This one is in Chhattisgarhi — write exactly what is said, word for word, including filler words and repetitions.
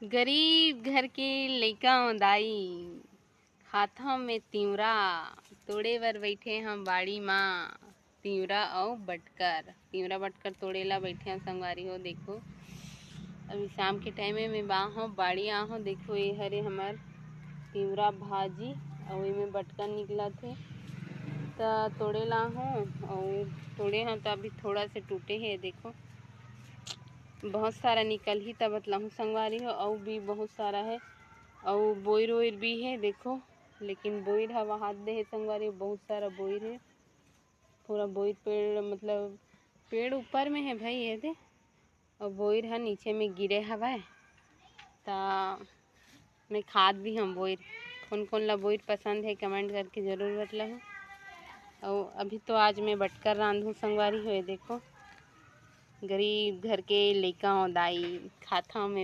गरीब घर के लइका हो दाई, खाथव में तिंवरा, तोड़े बर बइठे हम बाड़ी मा। तिंवरा अउ बटकर, तिंवरा बटकर तोड़े ला बइठे हम संगवारी हो। देखो, अभी शाम के टाइम में बा हो बाड़ी आ हो। देखो, ये हरे हमर तिंवरा भाजी, अउ एमे बटकर निकलत हे, त तोड़े ला हो। अउ तोड़े हो त अभी थोड़ा से टूटे हे। देखो, बहुत सारा निकलही त बतलाहूँ संगवारी हो। अउ भी बहुत सारा है, अउ बोइर ओइर भी है। देखो, लेकिन बोइर ह वहात दे हे संगवारी हो, बहुत सारा बोइर है। पूरा बोइर पेड़, मतलब पेड़ ऊपर में है भाई, ये दे, अउ बोइर ह नीचे में गिरे हवय। त मैं खात भी हम बोइर। कोन कोन ला बोइर पसंद है, कमेंट करके जरूर बतलाहू। अउ अभी तो आज मैं बटकर रांधू संगवारी हो। ये देखो, गरीब घर के लइका हो दाई, खाथव में